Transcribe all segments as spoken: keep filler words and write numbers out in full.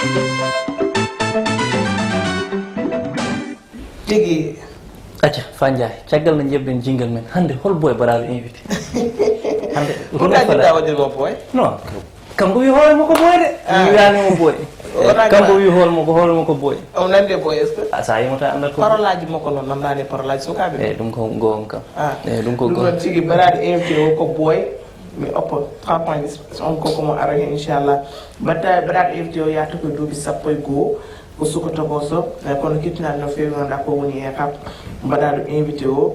Tigi. Acca, Fa Ndiaye, caggal nde njeɓɗen jingle men, hannde hol Boy baɗaaɗo invité? Hannde ko ɗum addi ɗa waɗirmo Boy? Non, kanko wi hoore mo ko Boy de. Ah. Mi wiyani mo Boy. Wona kanko wi hoore mo ko, hoore mo ko Boy. O nandi e Boy, est-ce que? Ah, sa yimata annda ko. Parole aji makko noon, nanndaani e parole aji sukaaɓe. Eh, ɗum ko goonga. Ah. Eh, ɗum ko goonga. Ɗum noon tigi, baɗaaɗo invité o ko Boy. Mi oppo trois points on ko, ko mo ara heen, inchallah. Baɗa-, baɗaaɗo invité o yahata ko duuɓi sappo e goo, ko suka tokoso, eh, kono kittinaade no feewi, ngannduɗaa ko woni e kap. Baɗaaɗo invité o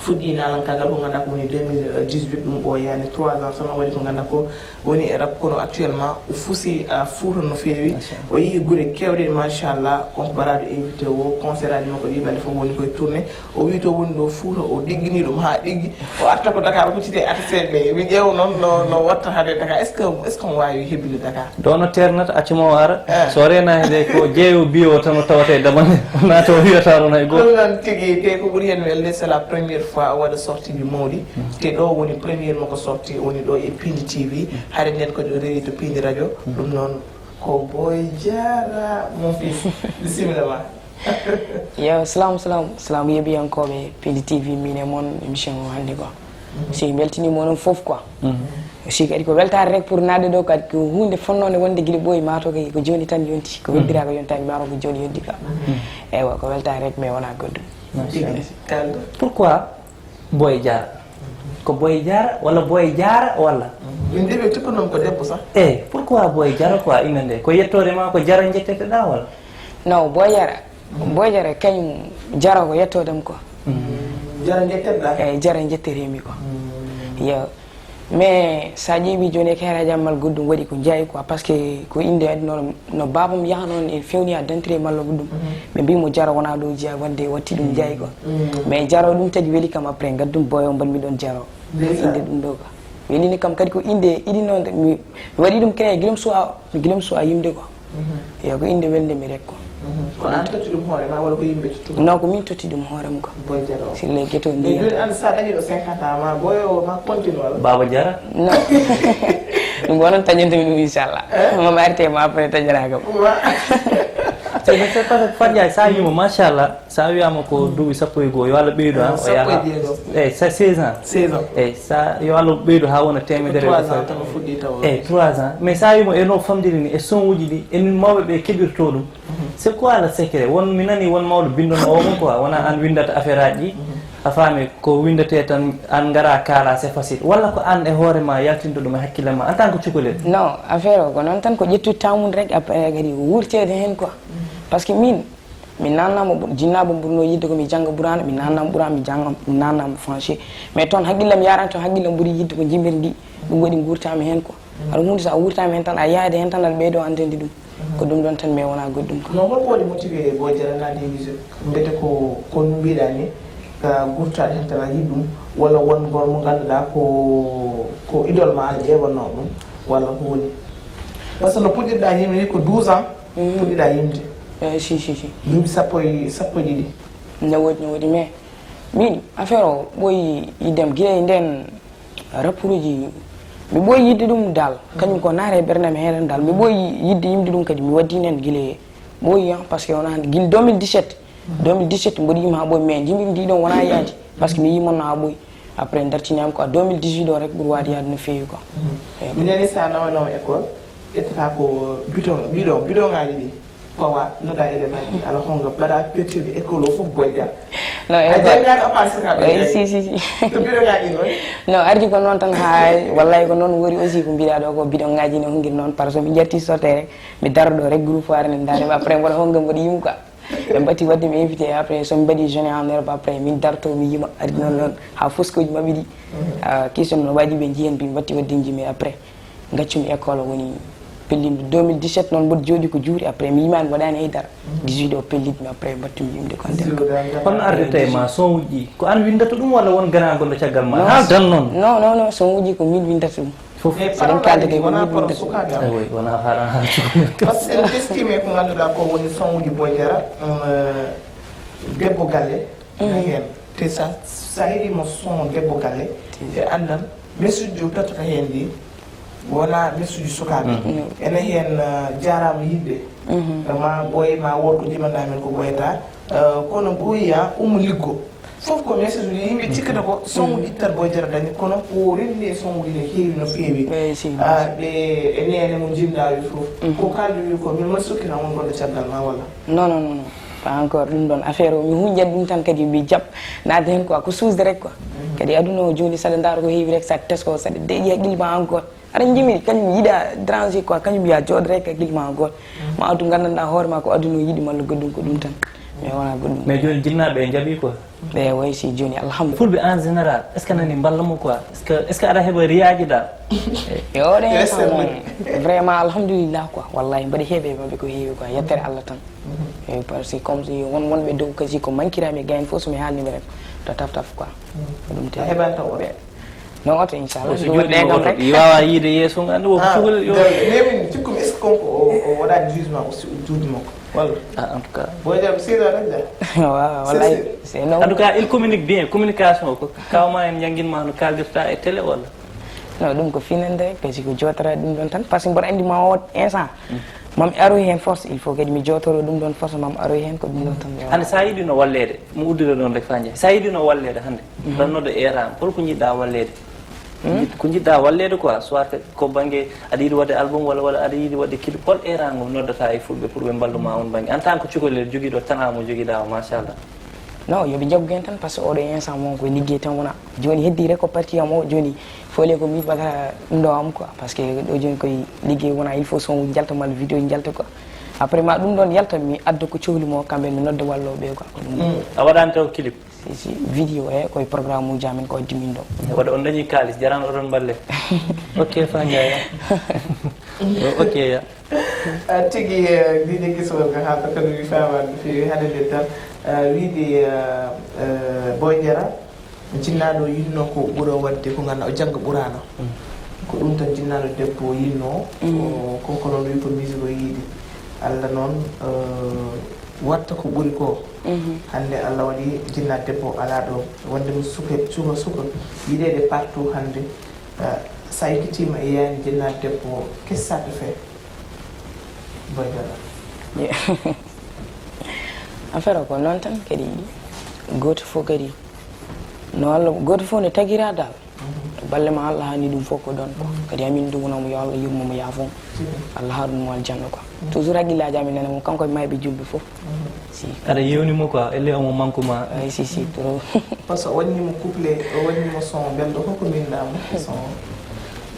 fuɗɗii naalankagal ko ngannduɗaa ko woni deux mille dix-huit, ɗum ɓooyaani trois ans, so waɗi ko ngannduɗaa ko woni e rap, kono actuellement o fusi, ah, Fuuta no feewi. Machallah. O yehi gure keewɗe, machallah. Ko baɗaaɗo invité o, concert aji makko ɗi balɗe fof woni koye tournée. O wi to woni ɗo Fuuta, o ɗiggini ɗum haa ɗiggi. O arta ko Dakar, o hucciti e artisteeɓe ɓe. Mi ƴeewa noon no, no watta hade Dakar. Est-ce que, est-ce que on waawi hebbinde Dakar? Ɗo no teernata, accu mo o ara. Eh. So reenaani de, ko jeeyo biyo o tan o tawata e damal nde. O naata o wiyata ɗon hay gooto. Ɗum noon tigi, te ko ɓuri heen welde, c'est la première fois o waɗa sortie ji mawɗi. Mm. Te ɗo woni première makko sortie, woni ɗo e Pindi T V. Mm. Hade nden ko ɗo rewi to Pindi Radio. Mm. Ɗum noon ko Boy Diarra, mon fils. Bisimilla ma. Yo, salam, salam, salam, yeeɓiyankooɓe Pindi T V, min e mon, émission o hannde ko. Mhm. Si mi weltiniima onon fof quoi. Mhm. Si kadi ko weltaare rek pour naatde ɗo kadi ko huunde fonnoonde wonde gila ɓooyi, maa to kay ko jooni tan yonti, ko Mhm. weddiraaka yontaani, maa ko jooni yonti quoi. Mhm. Eywa, ko weltaare rek, mais wonaa goɗɗum. Machallah. Kalɗo. Pourquoi Boy Diarra? Ko Boy Diarra walla Boy Diarra walla? Min de ɓe tuppanoon ko debbo sax. Eh, pourquoi Boy Diarra quoi, innde nde? Ko yettoore ma ko Diarra njetteteɗaa walla? Non, Boy Diarra. Boy Diarra kañum Diarra ko yettoodam quoi. Mm. Diarra njetteɗaa? Eyyi, Diarra njetteteemi quoi. Mm. Yo. Mais sa ƴeewi jooni e kayra jammal goɗɗum waɗi ko jeyi quoi, parce que ko innde waɗi noon, no baabam yaha noon e fewni a dentité malla goɗɗum. Mhm. Ɓe mbii mo Diarra wonaa ɗo jeya, wadde watti ɗum jeyi quoi. Mm. Mais Diarra ɗum tagi weli kam, après ngaddum Boy o mbaɗmi ɗon Diarra. Ndeysaan. Innde ɗum ɗo quoi. Welini kam kadi ko innde iɗi noon, mi, mi waɗi ɗum créé gila mi suwa, gila mi suwa yimde quoi. Mhm. Yo ko innde welde mi rek quoi. Mhm. Ko an totti ɗum hoore ma walla ko yimɓe totti ɗum? Non, ko min totti ɗum hoore mum quoi. Boy Diarra o. Sirle geto. Mais ndiyam. Jooni an sa dañi ɗo cinquante ans ma Boy o ma continue walla? Baba Diarra? Non. Ɗum ko onon taƴante mi ɗum inchallah. Eh? Mo arti mo après taƴanaa kam. Wa. C'est, c'est parce que Fa Ndiaye sa yimo machallah. Sa wiyaama ko duuɓi sappo e goo, yo Allah ɓeydu, ah, o sappo e yaha. Jeego. Eyi, sa-, seize ans. Seize ans. Eyi, sa, yo Allah ɓeydu haa wona teemedere. Ko trois ans tan o fuɗɗi taw. Eyi, trois ans. Mais sa wiimo e no famɗiri ni, e son uji ɗi, e no mawɓe ɓe keɓirto ɗum. Mhm. C'est quoi le secret? Won, mi nani won mawɗo binndanoowo mo quoi, wona an winndata affaire aji ɗi. Mhm. A faami, ko winndetee tan, an ngara kaala, c'est facile. Walla ko an e hoore ma yaltinta ɗum e hakkille ma, en tant que cukalel? Non, affaire o ko noon tan, ko ƴettude temps mum rek, après kadi ko wuurteede heen quoi. Mhm. Parce que min, Mi naatnaama, ɓur-, jinnaabo ɓurnoo yiɗde ko mi jannga Ɓuraana, mi naatnaama Ɓuraana, mi jannga, mi naatnaama français. Mais toon hakkillam yaran toon, hakkillam ɓuri yiɗde ko jimbere ndi. Ɗum waɗi nguurtaami heen quoi. Aɗa huunde so a wuurtaama heen tan, a yahaade heen tan, aɗa ɓeydoo anndande ɗum. Ko ɗum ɗoon tan, mais wonaa goɗɗum quoi. Non, holko waɗi motivé Boy Diarra naatde e musique? Mbete ko, ko no mbiɗa ni, ka gurtaade heen tan a yiɗi ɗum, walla won goor mo ngannduɗaa ko, ko idole ma, a ƴeewannoo ɗum, walla ko woni? Parce que no puɗɗirɗaa yimre ni ko douze ans, Mhm. Puɗɗiɗaa yimde? Eh, si, si, si. Duuɓi sappo e, sappo e ɗiɗi. No woodi, no woodi, mais min, affaire o ɓooyi yiɗde am gila e ndeen rappuruuji. Mi ɓooyi yiɗde ɗum dal. Kañum ko naata e ɓernde am heen dal. Mi ɓooyi yiɗde yimde ɗum kadi. Mi waɗdi heen gila e ɓooyi, ah, parce que wonaa gila deux mille dix-sept. Mhm. Deux mille dix-sept mboɗo yima haa ɓooyi, mais jimbimi ndi ɗoon wonaa yaadi. Parce que mi yii mon no haa ɓooyi. Après, dartini am ko deux mille dix-huit o rek ɓuri waade yaade no feewi quoi. Mhm. Eyi. Mi nani sa nawa nawa école, ƴettata ko bidon, bidon, bidon ngaji ɗi. Pawa, noda élément ji, ala honga mbaɗa perturbé école o fof Boy Diarra. Non, a école janngaani à part saka ɓe. Eyi, si, si, si. To bidon ngaji ɗi woni? Non, ardi ko noon tan haa, wallahi ko noon woni aussi ko mbiɗa ɗo ko bidon ngaji no hongir noon, par ce que mi ƴetti sorte rek, mi daro ɗo rek groupe o ara ne ndaare, après mboɗo honga mboɗo yimu quoi. Ɓe mbatti waɗde mi invité, après so mi mbaɗi jeûne en herbe, après min darto mi yima, ari noon noon, haa foskoji maɓɓe ɗi. Mhm. Ah, question no waɗi ɓe njiyen, ɓe mbatti waɗde jimi, après gaccumi école, woni pellitmi deux mille dix-sept noon, mboɗo jooɗi ko juuri, après mi yimaani, mi waɗaani hay dara. Mhm. Dix-huit o pellitmi, après mbattumi yimde ko nder. Dix-huit o dal. Kono ardata e ma, son uji, ko an windata ɗum walla won grand gonɗo caggal ma? Non, haaldan noon. Non, non, non, son uji ko min windata ɗum. Fof. Mais so ɗum parole kaalde aji de, wona min parole windata ɗum. Sukaaɓe am. Eyi, wona haala, haala cukalel. Parce que en teskima e ko ngannduɗaa ko woni son uji Boy Diarra, um, debbo galle, Mhm. Heen. Te sa, sa heɗiima son debbo galle, ɓe anndan message ji o tottata heen ɗi, Wona message sukaaɓe. Ene heen, uh, jaaraama yiɗde. Ma ɓooye, ma wood ko jimannaa men ko ɓooyataa. Uh, kono ɓooyi a ummo liggo. Fof ko message uji yimɓe cikkata ko songu ittat Boy Jara dañi, kono ko renndi e songuji ne heewi no feewi. Eeyi, si. Ah, ɓe e neene mo njimɗaa wi fof. Ko kaaldi wi ko min mbaɗa sukkina on goɗɗo caggal ma walla? Non, non, non, non. Pas encore ɗum ɗoon affaire o, mi huñƴat ɗum tan kadi mi jaɓ naatde heen quoi, ko suusde rek quoi. Kadi aduna o jooni saɗa ndaara ko heewi rek, saɗa tesko, saɗa deeƴi haqqille ma encore. Aɗa jimiri, kañum yiɗa déranger quoi, kañum ya jooɗo rek haqqille ma encore. Ma addu nganndanɗaa hoore ma ko aduna o yiɗi malla goɗɗum ko ɗum tan. Mais wona goɗɗum. Mais jooni jinnaaɓe e njaɓi quoi. Ɓe way si jooni alhamdulillah. Fulɓe en général, est-ce que nani mballa mo quoi? Est-ce que, est-ce que aɗa heɓa riyaaji dal? Yo oɗo instant moom, vraiment alhamdulillah quoi. Wallahi mbaɗa heeɓe maɓɓe ko heewi quoi. Yettere Allah tan. Eeyi, parce que comme si won wonɓe dow kasi ko mankiraami e gayni fof so mi haalnii ɓe rek to taf taf quoi. Ko ɗum te. A heɓaani taw oto? Non, oto inchallah. So jooni ɗe kam rek. I waawa yiide yeeso ngal, anndi wonko cukalel yo. Nemin cikkumi, est-ce que konko o waɗaani jugement aussi, o juuɗi makko walla? Ah, en tout cas. Boy Jara seeɗa rek da. Waaw, wallahi. C'est non. En tout cas, il communique bien, communication ko kawma en njannginma no kaaldirta e télé walla? Non, ɗum ko finande rek, parce que ko jootora ɗum ɗon tan, parce que mboɗo anndi ma o instant. Mami aroy heen force, il faut kadi mi jootoro ɗum ɗon force, mami aroy heen ko ɗum ɗon tan. Hannde so a yiɗino walleede, mo uddire ɗon rek faa njeya. So a yiɗino walleede hannde, tan nodda eeraango, holko njiɗɗa walleede? Ko njiɗ-, ko njiɗɗa walleede quoi, soit que ko bannge aɗa yiɗi waɗde album walla, walla aɗa yiɗi waɗde clip, hol eeraango noddata e fulɓe pour ɓe mballu ma on bannge? En tant que cukalel jogiiɗo talent mo jogiiɗa o, machallah. Non, yo ɓe njaggu heen tan, parce que oɗo instant mo ko liggey tan wona. Jooni heddi rek ko parti am o, jooni fole ko mi waɗata ɗum ɗo am quoi, parce que ɗo jooni koye liggey wona, il faut son njalta malla vidéo njalta quoi. Après ma ɗum ɗon yalta mi adda ko cohli mo, kamɓe mi nodda wallooɓe quoi. Ko ɗum. A waɗaani taw clip? Si, si, vidéo e koye programme uji amen ko addi min ɗo. Waɗa on dañi kaalis, jarano oɗon mballe. Ok, fa njaaya. Ok, ya. Ah, tigi, eh, mbiɗe kisowol ko haalta kadi mi faamaani no feewi hade nde tan. Ah, wiide, ah, eh, Boy Jara, jinnaaɗo o yiɗno ko ɓuro waɗde ko ngannduɗaa o jannga ɓuraano. Ko ɗum tan jinnaaɗo debbo o yiɗno, o, kanko noon wi ko musique o yiɗi. Allah noon, eh, waɗta ko ɓuri ko. Hannde Allah waɗi jinnaaɗo debbo o alaa ɗo. Wonde mo suka, suka, suka yiɗeede partout hannde. Eh, so a ekkitima e yaani jinnaaɗo debbo o, qu'est-ce que ça te fait? Boy Jara. Affaire o ko noon tan kadi, gooto fof kadi no Allah, gooto fof no tagira dal. Balle ma Allah hani ɗum fof ko ɗon quoi. Kadi amin duwunamo yo Allah yurmo mo yaafo mo. Allah haɗum mo aljanna quoi. Toujours haqqillaaji amin nana mo kanko e mayɓe julɓe fof. Si. Aɗa yewni mo quoi, elle omo manque ma. Ay si, si, trop. Parce que o waɗni mo couple, o waɗni mo son belɗo, koko mbinɗa mo son?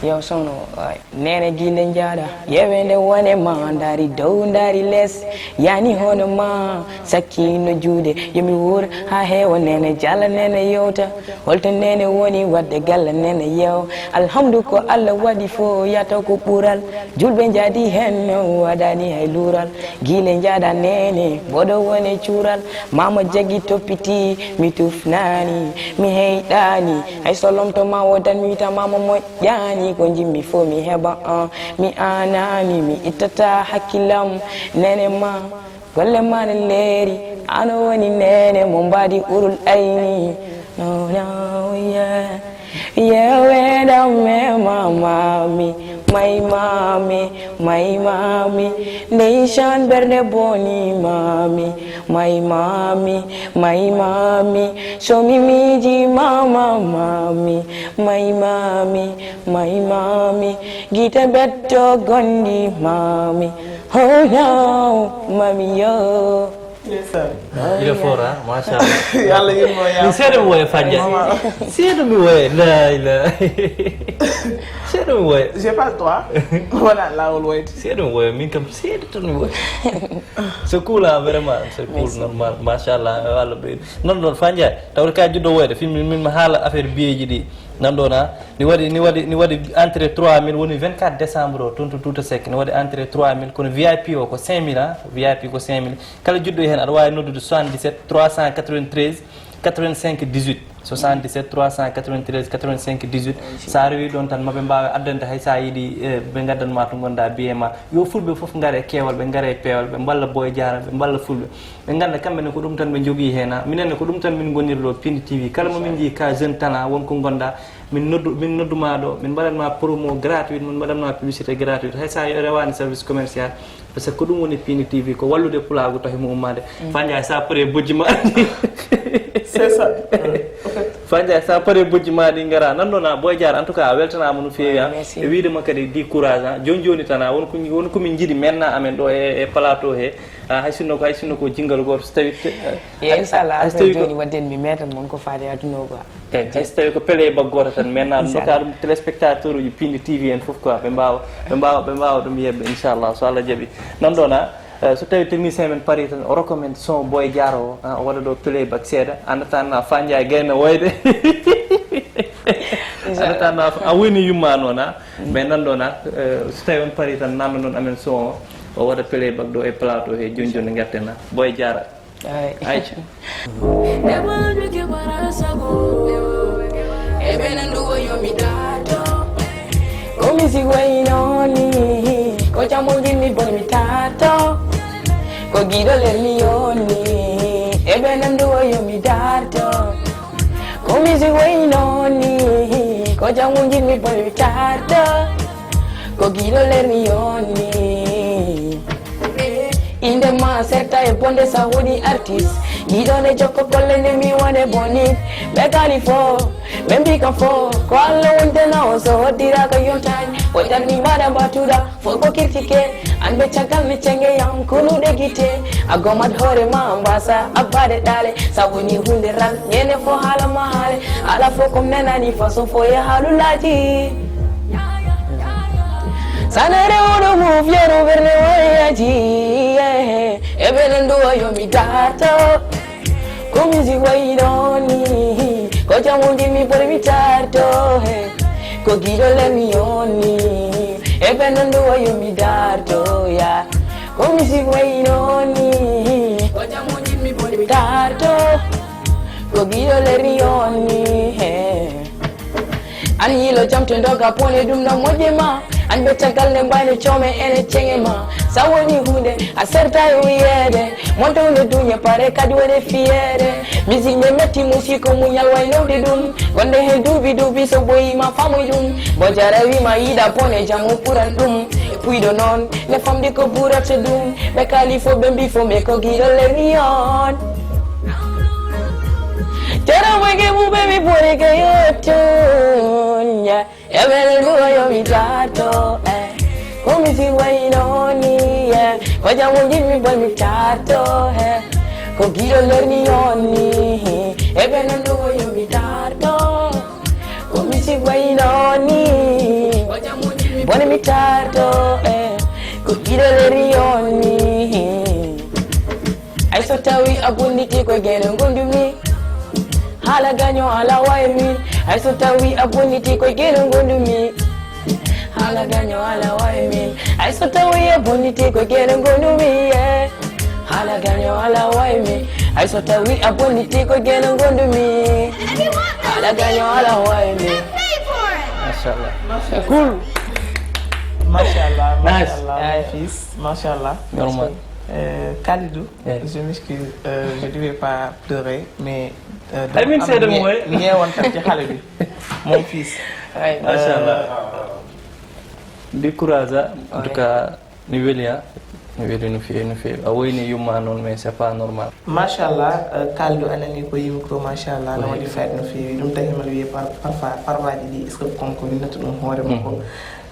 Yo son o, ay. Nene ginde njaɗa, yewende wone ma, dari dow dari les, yani hono ma, sakkino juuɗe, yomi wuur ha heewa, nene jala, nene yewta. Holto nene woni wadde galla nene yew. Alhamdu ko Allah waɗi fo yata ko ɓural. Julɓe njaadi hen no waɗani hay lural. Gile njaada nene boɗo wone cural. Mama jagi toppiti mi tufnani mi heyɗani. Hay so lomto ma wodan mi wita mama moƴƴani. Ko jimmi fo mi heɓa an mi anani mi ittata hakkilam. Nene ma Golle ma ne leeri, ano woni nene mo mbaadi urul ayni. No, no, yeah. Yewe dam me mamami, my mommy, my mommy. Nation berde boni mami, my mommy, my mommy. Show me miji mama mami, my mommy, my mommy. Gita betto gondi mami. Oh no, mami yo. Ndeysaan. Il est fort, hein? Machallah. Yo Allah yurmo, ya. Min seeɗa mi woya Fanja. Seeɗa mi woya. La, la. Seeɗa mi woya. J'ai pas le droit. Wona laawol woyde. Seeɗa mi woya. Min kam seeɗa tan mi woya. C'est cool, hein, vraiment. C'est cool, merci. Normal. Machallah. Yo Allah ɓeydu. Non, non, Fanja. Tawde ka jiɗɗo woyde. Fii min, min mi haala affaire biyeeji ɗi. Nan ɗo na. Ni waɗi, ni waɗi, ni waɗi entrée trois mille, woni vingt-quatre décembre o, toon to Douta Seck. Ni waɗi entrée trois mille, kono V I P o ko cinq mille, hein? V I P ko cinq mille. Kala jiɗɗo heen, aɗa waawi noddude soixante-dix-sept trois cent quatre-vingt-treize quatre-vingt-cinq dix-huit. soixante-dix-sept trois cent quatre-vingt-treize quatre-vingt-cinq dix-huit. So a rewi ɗon tan, maɓe mbaawa addande hay so a yiɗi, eh, ɓe ngaddan ma to ngonɗa, biye ma yo fulɓe fof ngare e keewal, ɓe ngare e peewal, ɓe mballa Boy Diarra, ɓe mballa fulɓe. Ɓe ngannda kamɓe ne ko ɗum tan ɓe njogii heen. Minen ne ko ɗum tan min ngoniri ɗo Pindi T V. Kala mo min njii ka jeune talent won ko ngonɗa, min noddu, min noddu ma ɗo, min mbaɗan ma promo gratuite, min mbaɗan ma publicité gratuite. Hay so a rewaani service commercial, parce que ko ɗum woni Pindi T V, ko wallude pulaagu tawi mo ummaade. Fa Ndiaye, sa pare bojji ma. C'est ça. Fa Ndiaye, sa pare bojji ma ɗi ngara. Nan ɗon a Boy Diarra, en tout cas, a weltanaama no feewi, ah. Merci. E wiide ma kadi di courage, ah. Jooni jooni tan, ah, won ko, won ko min njiɗi menna amen ɗo e, e plateau he. Ah, hay sinno ko, hay sinno ko jingal gooto, so tawi te-, Ye, inchallah, hay so après tawi ko jooni wadden mi meetan mon ko faade aduna o quoi. Eyi, hay so tawi ko playback gooto tan, menna ɗum, inchallah, ndoka ɗum téléspectateur uji Pindi T V en fof quoi, ɓe mbaawa, ɓe mbaawa, ɓe mbaawa ɗum yeɓɓe, inchallah, so Allah jaɓi. Nan ɗon, ah, eh, so tawi technicien men paari tan, o rokka men son Boy Diarra o, ah, o waɗa ɗo playback seeɗa, en attendant Fa Ndiaye gayna woyde. En attendant, a woni yumma noon, ah, mais nan ɗon, ah, eh, so tawi on paari tan, nanndo ɗon amen son o, o waɗa playback ɗo e plateau he, jooni jooni ngarten, ah, Boy Diarra. Ay. Ayca. Debbo am jogi bara sago. E ɓe nan ɗum o yomi dato. Ko musique wayi noon ni, ko jam o njiɗmi bon mi taarto. Ko giɗo ler mi yoni, e ɓe nan ɗum o yomi dato. Ko musique wayi noon ni, ko jam o njiɗmi bon mi taarto. Ko giɗo ler mi yoni. Inde ma serta e bonde sa woni artiste. Giɗo ne jokko golle ne mi wone bonit. Ɓe kali fo, ɓe mbi kam fo. Ko Allah wonde na o so hoddiraka yontani. O darni mbaɗa mbatuɗa, fo ko kirtike. An ɓe caggal ne cenge yam, kunuɗe gite. A gomat hoore ma, mbasa, abbade ɗale. Sa woni hunde ran, ñene fo haala ma haale. Ala fo ko menani, façon fo e haalulaji. Sanere oɗo move yaro ɓerne wayaji, eh, e ɓe nan ɗo yomi darto. Ko musique wayi noon ni, ko jam o njiɗmi bon mi taarto, eh. Ko giɗo ler mi yoni, e ɓe nan ɗo yomi darto, ya. Ko musique wayi noon ni, ko jam o njiɗmi bon mi taarto. Ko giɗo ler mi yoni, eh. An yilo jam to ndoga pone ɗum no moƴƴe ma. An ɓe tagal ne mbayno coome ene ceŋe ma. Sa woni hunde a serta e wiyeede. Montawno duñe pare kadi wone fiyeede. Misik ne metti musiko muñal waynode ɗum. Gonde he duuɓi duuɓi so boyi ma famoy ɗum. Bo jara wi ma yiɗa pone jam o ɓuran ɗum. E puyɗo noon ne famdi ko ɓurata ɗum. Ɓe kali fo ɓe mbi fo mais ko giɗo ler mi on. Jara moy ke ɓuɓe mi bore ke yottuña. E ɓe nan ɗo yomi taarto, eh. Ko musique wayi noon ni, eh. Ko jam o njiɗmi bon mi taarto, eh. Ko giɗo ler mi yoni, eh. E ɓe nan ɗo yomi taarto. Ko musique wayi noon ni, ko jam o njiɗmi bon mi taarto, eh. Ko giɗo ler mi yoni. Ay so tawi a bonniti ko geno gondumi. Haala gaño ala wawi min. Ay so tawi a bonniti ko geno gondumi. Haala gaño ala wawi min. Ay so tawi a bonniti ko geno gondumi, yeah. Haala gaño ala wawi min. Ay so tawi a bonniti ko geno gondumi. Haala gaño ala wawi min. Machallah. Cool. Machallah, nice. Machallah, mon fils. Machallah. Normal. Euh, Kalidou, eh, je m'excuse, euh, je devais pas pleurer, mais, euh, ay min seeɗa mo wayi ñeewantal ci xale bi, mon fils. Ay, machallah. Di courage, en tout cas, mi weli, ah. Mi weli no feewi, no feewi. A woyni yumma noon, mais c'est pas normal. Machallah, euh, Kalidou a nani ko yimi ko, machallah, no waɗi fayda no feewi. Ɗum tahi mbaɗa wiye par, parfois, parfois ji ɗi, est-ce que kon ko winnata ɗum hoore makko?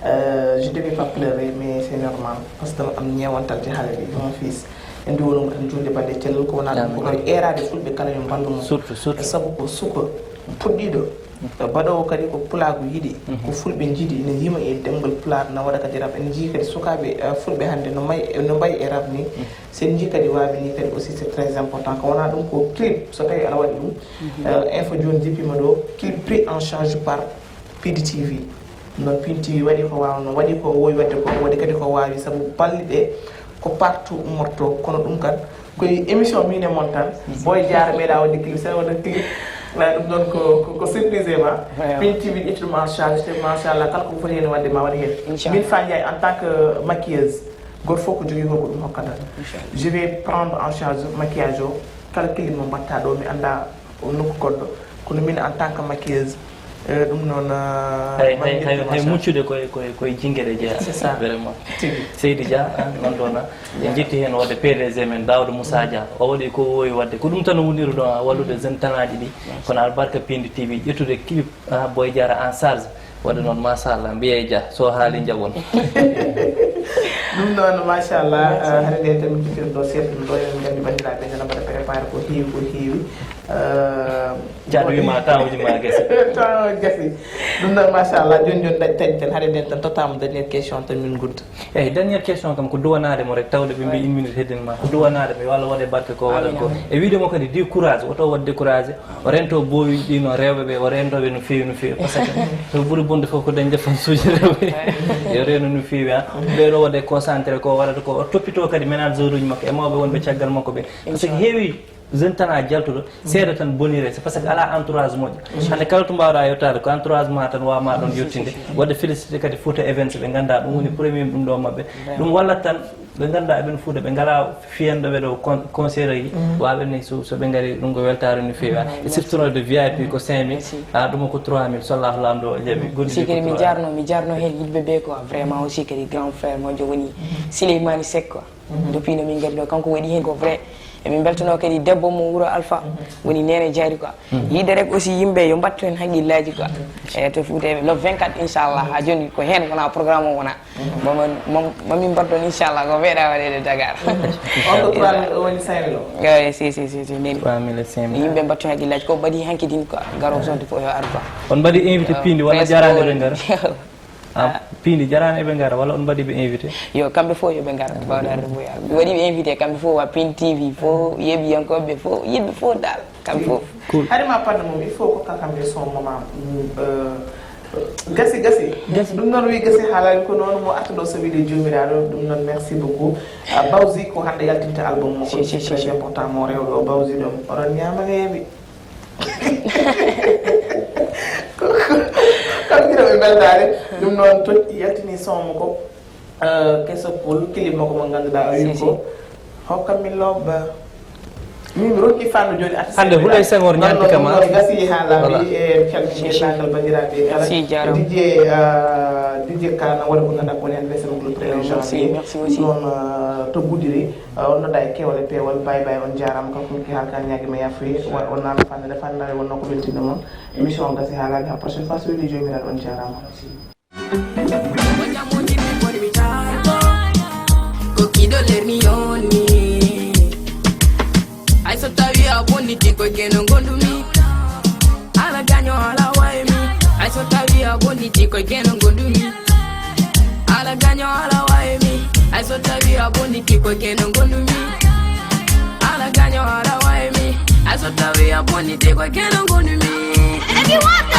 Euh, je devais pas pleurer, mais c'est normal. Parce que am ñeewantal ci xale bi, mon fils. En duwonoo mo tan juulde balɗe cellal, ko wonaa ɗum, ko ɗo eeraade fulɓe kala yo mballu mo. Surtout, surtout. Sabu ko suka puɗɗiiɗo, baɗoowo kadi ko pulaagu yiɗi, ko fulɓe njiɗi, ne yima e ɗemngal pulaar, na waɗa kadi rap. En njii kadi sukaaɓe, eh, fulɓe hannde no may-, no mbayi e rap ni. So en njii kadi waawi ni kadi aussi, c'est très important. Ko wonaa ɗum, ko clip, so tawi aɗa waɗi ɗum. Eh, info jooni jippiima ɗo, clip pris en charge par Pindi T V. Noon Pindi T V waɗi ko waawno, waɗi ko woowi waɗde ko, waɗi kadi ko waawi, sabu balli ɓe ko partout ummorto, kono ɗum kan ko e émission min e mon tan. Boy Diarra meeɗa waɗde clip, sen waɗa clip. Ɗum noon ko, ko, ko surprise e ma. Pin T V ƴetti ɗum en charge, te machallah, kala ko foti heen waɗde ma waɗ heen. Inchallah. Min Fa Ndiaye en tant que maquilleuse, gooto fof ko jogii ko ɗum hokkata. Inchallah. Je vais prendre en charge maquillage o, kala kilim mo mbatta ɗo, mi annda o nokku goɗɗo. Kono min en tant que maquilleuse, eh, ɗum noon, ah, hay, hay, hay, hay muccude koye, koye, koye jingere jeeya. C'est ça. Vraiment. Tigi. Seydi Dia, ah, noon ɗoon, ah. En njetti heen waɗde P D G men Daouda Moussa Dia. O waɗi ko o woowi waɗde. Ko ɗum tan o woniri ɗo, ah, wallude jeune talent ji ɗi. Kono albarka Pindi T V, ƴettude clip, ah, Boy Diarra en charge. Waɗde noon, machallah, mbiyee Dia, so haali njaɓon. Ɗum noon, machallah, ah, hannde tan min jottirɗo seeɗa ɗum ɗo, eɗen nganndi banndiraaɓe ene mbaɗa préparé ko heewi, ko heewi. Ah, Dia ɗo wima tawji ma gasi. Taw gasi. Ɗum noon, machallah, jooni jooni dañ tañ tan, hannde nden tan tottama dernière question tan min ngudda. Eyi, dernière question kam ko duwanaade mo rek, tawde ɓe mbi une minute heddin ma. Ko duwanaade mo, yo Allah waɗe barke ko waɗat ko. Amin, amin. E wiide mo kadi, di courage, woto waɗ découragé. O rento booyuji ɗi no rewɓe ɓe, o rento ɓe no feewi, no feewi. Par ce que to ɓuri bonde fof ko dañde fansuji rewɓe. Yo reno no feewi, ha. Ɓeɗo waɗe concentré ko waɗata ko. O toppito kadi ménageur uji makko e mawɓe wonɓe caggal makko ɓe. Par ce que heewi jeune tan a jaltuɗo, seeɗa tan bonire, c'est parce que ala entourage moƴƴo. Hannde kala to mbawɗa yettade ko entourage ma tan wawma ɗon yettinde. Waɗde félicité kadi Fouta Events ɓe ngannduɗaa ɗum woni premier ɗum ɗo maɓɓe. Ɗum wallat tan ɓe ngannduɗaa eɓen Fouta ɓe ngala fiyanɗo ɓe ɗo con-, concert ji. Waɓe ni so, so ɓe ngari ɗum ko weltare no feewi. E siftonorde V I P ko cinq mille, a ɗum ko trois mille, so Allah lamɗo o jaɓi. Aussi kadi mi jarno, mi jarno heen yimɓe ɓe quoi, vraiment aussi kadi grand frère moƴƴo woni Souleymane Seck quoi. Depuis no min ngari ɗo, kanko waɗi heen ko vrai. Emin mbeltanoo kadi debbo mo wuro Alpha, woni Nene Diary quoi. Yiɗde rek aussi yimɓe yo mbattu heen haqqillaaji quoi. E to Fuuta le vingt-quatre inchallah, haa jooni ko heen wona programme o wona. Mama, mam-, mamin mbaɗ ɗoon inchallah, ko meeɗa waɗeede Dakar. On ko trois mille o woni cinq mille o? Eyi, si, si, si, si, neni. Trois mille e cinq mille. Yimɓe mbattu haqqillaaji, ko mbaɗi hanki din quoi, garo sonde fof yo ar quoi. On mbaɗi invité Pindi walla jaraani ɓe ngara? Ah, Pindi jaraani eɓe ngara walla on mbaɗi ɓe invité? Yo, kamɓe fof yo ɓe ngara, mbawɗa arde fof yaar. Mi waɗi ɓe invité, kamɓe fof wa Pin T V, fof yeɓiyankooɓe, fof yiɗɓe fof dal, kamɓe fof. Cool. Hari ma panne mum, il faut ko kakam de son moment. Mm, euh, gasi, gasi. Gasi. Ɗum noon wi gasi haalani ko noon mo artuɗo so wiide joomiraaɗo, ɗum noon merci beaucoup. Ah, Bawzi ko hannde yaltinta album mo, si, si, si, très important mo rewɗo o Bawzi ɗum. Oɗon ñaama heewi. Ko, ko, kam ina ɓe mbeltaare. Ɗum noon to yaltini son mo ko, euh, Keso Pool, clip makko mo ngannduɗaa o wi ko hokkam mi lobba. Min mi rokki fannu jooni artiste. Hannde Houleye Senghor ñaanti kam, ah. Gasi haa laaɓi. Voilà. E calminirgal banndiraaɓe kala. Merci, jaaraama. D J, euh, D J Kane waɗi ko ngannduɗaa ko woni anniversaire makko le premier janvier. Merci aussi. Ɗum noon, euh, to Gudiri, euh, on nodda e keewal e peewal. Bye bye, on jaaraama. Kanko Miki Haal Kan ñaagi ma yafuye. Wa-, on naano fannere fannere wonnoo ko weltinde mon. Émission o gasi haa laaɓi, haa prochaine fois so weli joomiraaɗo, on jaaraama. Ko kiɗo lerni on ni. Ay so tawi a bonniti ko geno gondumi. Ala gaño ala waymi. Ay so tawi a bonniti ko geno gondumi. Ala gaño ala waymi. Ay so tawi a bonniti ko geno gondumi. Ala gaño ala waymi. Ay so tawi a bonniti ko geno gondumi. Everyone.